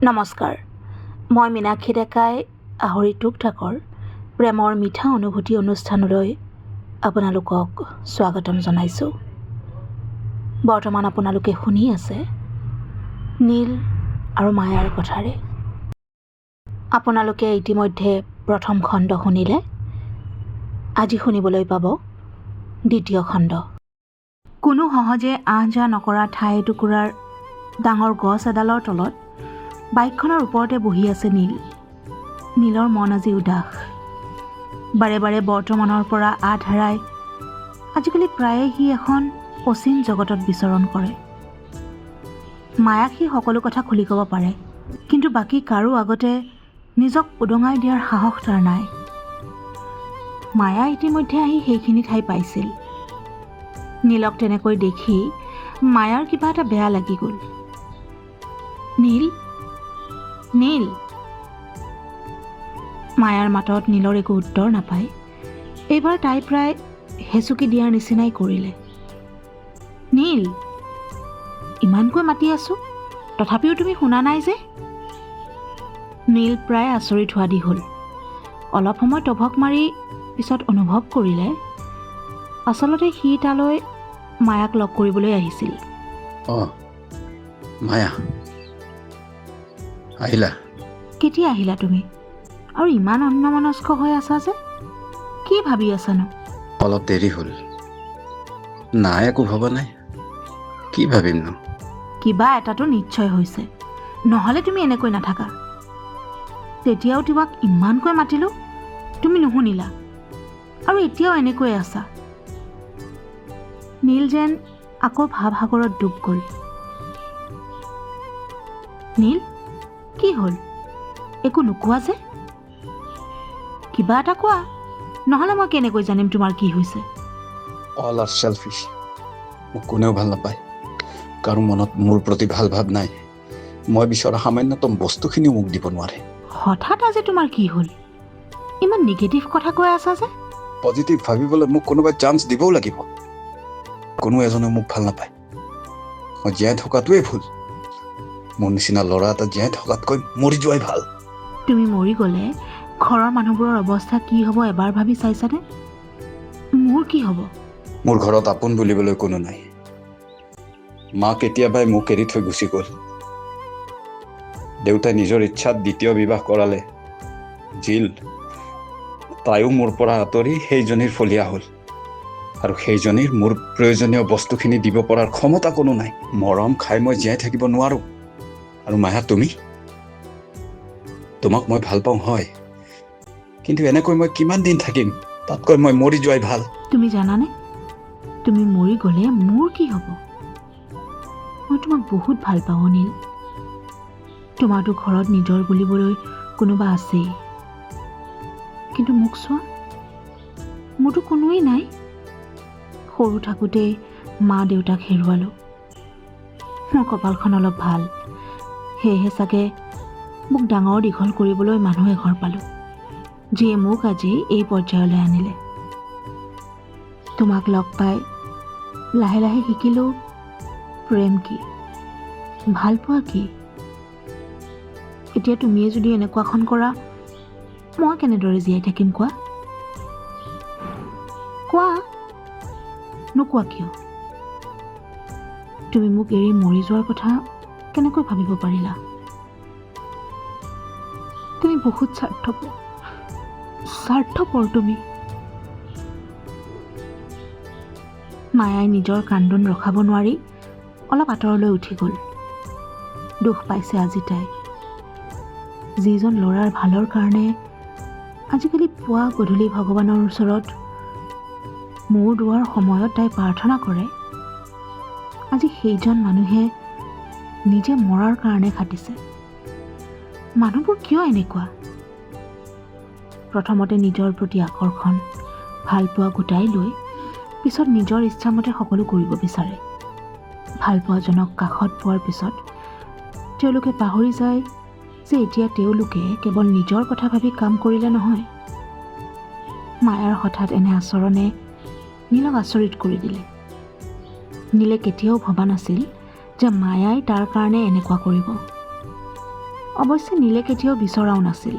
নমস্কাৰ, মই মীনাক্ষী ডেকাই আহৰি টোকথাকৰ প্ৰেমৰ মিঠা অনুভূতি অনুষ্ঠানলৈ আপোনালোকক স্বাগতম জনাইছোঁ। বৰ্তমান আপোনালোকে শুনি আছে নীল আৰু মায়াৰ কথাৰে। আপোনালোকে ইতিমধ্যে প্ৰথম খণ্ড শুনিলে, আজি শুনিবলৈ পাব দ্বিতীয় খণ্ড। কোনো সহজে আহ যাহ নকৰা ঠাই এটুকুৰাৰ ডাঙৰ গছ এডালৰ তলত বাইকখনৰ ওপৰতে বহি আছে নীল। নীলৰ মন আজি উদাস। বাৰে বাৰে বৰ্তমানৰ পৰা আঁত হেৰাই আজিকালি প্ৰায়ে সি এখন অচিন জগতত বিচৰণ কৰে। মায়াক সি সকলো কথা খুলি ক'ব পাৰে, কিন্তু বাকী কাৰো আগতে নিজক উদঙাই দিয়াৰ সাহস তাৰ নাই। মায়া ইতিমধ্যে আহি সেইখিনি ঠাই পাইছিল। নীলক তেনেকৈ দেখি মায়াৰ কিবা এটা বেয়া লাগি গ'ল। নীল, নীল! মায়াৰ মাতত নীলৰ একো উত্তৰ নাপায় এইবাৰ তাই প্ৰায় হেঁচুকি দিয়াৰ নিচিনাই কৰিলে। নীল, ইমানকৈ মাতি আছোঁ, তথাপিও তুমি শুনা নাই যে? নীল প্ৰায় আচৰিত হোৱাদি হ'ল। অলপ সময় তভক মাৰি পিছত অনুভৱ কৰিলে, আচলতে সি তালৈ মায়াক লগ কৰিবলৈ আহিছিল। অঁ মায়া, আহিলা? কেতিয়া আহিলা তুমি? আৰু ইমান অন্যমনস্ক হৈ আছা যে, কি ভাবি আছানো? অলপ দেৰি হ'ল। নাই, একো ভবা নাই। কি ভাবিমনো? কিবা এটাতো নিশ্চয় হৈছে, নহ'লে তুমি এনেকৈ নাথাকা। তেতিয়াও তোমাক ইমানকৈ মাতিলোঁ, তুমি নুশুনিলা আৰু এতিয়াও এনেকৈয়ে আছা। নীল যেন আকৌ ভাৱসাগৰত ডুব গ'ল। নীল, কি হ'ল? একো নোকোৱা যে? কিবা এটা কোৱা, নহ'লে মই কেনেকৈ জানিম তোমাৰ কি হৈছে? All are selfish. মোক কোনেও ভাল নাপায়। কাৰো মনত মোৰ প্ৰতি ভাল ভাৱ নাই। মই বিচৰা সামান্যতম বস্তুখিনিও মোক দিব নোৱাৰে। হঠাৎ আজি তোমাৰ কি হ'ল? ইমান নিগেটিভ কথা কৈ আছা যে? পজিটিভ ভাবিবলৈ মোক কোনোবাই চান্স দিবও লাগিব। কোনো এজনেও মোক ভাল নাপায়। মই জীয়াই থকাটোৱেই ভুল। মোৰ নিচিনা ল'ৰা এটা জীয়াই থকাতকৈ মৰি যোৱাই ভাল। তুমি মৰি গ'লে ঘৰৰ মানুহবোৰৰ অৱস্থা কি হ'ব, এবাৰ ভাবি চাইছানে? মোৰ কি হ'ব? মোৰ ঘৰত আপোন বুলিবলৈ কোনো নাই। মা কেতিয়াবাই মোক এৰি থৈ গুচি গ'ল। দেউতাই নিজৰ ইচ্ছাত দ্বিতীয় বিবাহ কৰালে। জিল, তাইও মোৰ পৰা আঁতৰি সেইজনীৰ ফলীয়া হ'ল আৰু সেইজনীৰ মোৰ প্ৰয়োজনীয় বস্তুখিনি দিব পৰাৰ ক্ষমতা কোনো নাই। মৰম খাই মই জীয়াই থাকিব নোৱাৰোঁ। আৰু মায়া, তুমি, তোমাক মই ভাল পাওঁ হয়, কিন্তু এনেকৈ মই কিমান দিন থাকিম? তাতকৈ মই মৰি যোৱাই ভাল। তুমি জানানে, তুমি মৰি গ'লে মোৰ কি হ'ব? মই তোমাক বহুত ভাল পাওঁ অনিল। তোমাৰতো ঘৰত নিজৰ বুলিবলৈ কোনোবা আছেই, কিন্তু মোক চোৱা, মোৰতো কোনোৱেই নাই। সৰু থাকোঁতেই মা দেউতাক হেৰুৱালোঁ। মোৰ কপালখন অলপ ভাল, সেয়েহে চাগে মোক ডাঙৰ দীঘল কৰিবলৈ মানুহ এঘৰ পালোঁ, যিয়ে মোক আজি এই পৰ্যায়লৈ আনিলে। তোমাক লগ পাই লাহে লাহে শিকিলোঁ প্ৰেম কি, ভালপোৱা কি। এতিয়া তুমিয়ে যদি এনেকুৱাখন কৰা, মই কেনেদৰে জীয়াই থাকিম? কোৱা, কোৱা, নোকোৱা কিয়? তুমি মোক এৰি মৰি যোৱাৰ কথা কেনেকৈ ভাবিব পাৰিলা? তুমি বহুত স্বাৰ্থপৰ, স্বাৰ্থপৰ তুমি। মায়াই নিজৰ কান্দোন ৰখাব নোৱাৰি অলপ আঁতৰলৈ উঠি গ'ল। দুখ পাইছে আজি তাই। যিজন ল'ৰাৰ ভালৰ কাৰণে আজিকালি পুৱা গধূলি ভগৱানৰ ওচৰত মূৰ দোৱাৰ সময়ত তাই প্ৰাৰ্থনা কৰে, আজি সেইজন মানুহে নিজে মৰাৰ কাৰণে খাটিছে। মানুহবোৰ কিয় এনেকুৱা? প্ৰথমতে নিজৰ প্ৰতি আকৰ্ষণ, ভালপোৱা গোটাই লৈ পিছত নিজৰ ইচ্ছামতে সকলো কৰিব বিচাৰে। ভালপোৱাজনক কাষত পোৱাৰ পিছত তেওঁলোকে পাহৰি যায় যে এতিয়া তেওঁলোকে কেৱল নিজৰ কথা ভাবি কাম কৰিলে নহয়। মায়াৰ হঠাৎ এনে আচৰণে নীলক আচৰিত কৰি দিলে। নীলে কেতিয়াও ভবা নাছিল যে মায়াই তাৰ কাৰণে এনেকুৱা কৰিব। অৱশ্যে নীলে কেতিয়াও বিচৰাও নাছিল।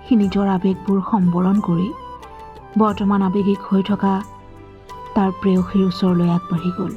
সি নিজৰ আৱেগবোৰ সম্বৰণ কৰি বৰ্তমান আৱেগিক হৈ থকা তাৰ প্ৰেয়সীৰ ওচৰলৈ আগবাঢ়ি গ'ল।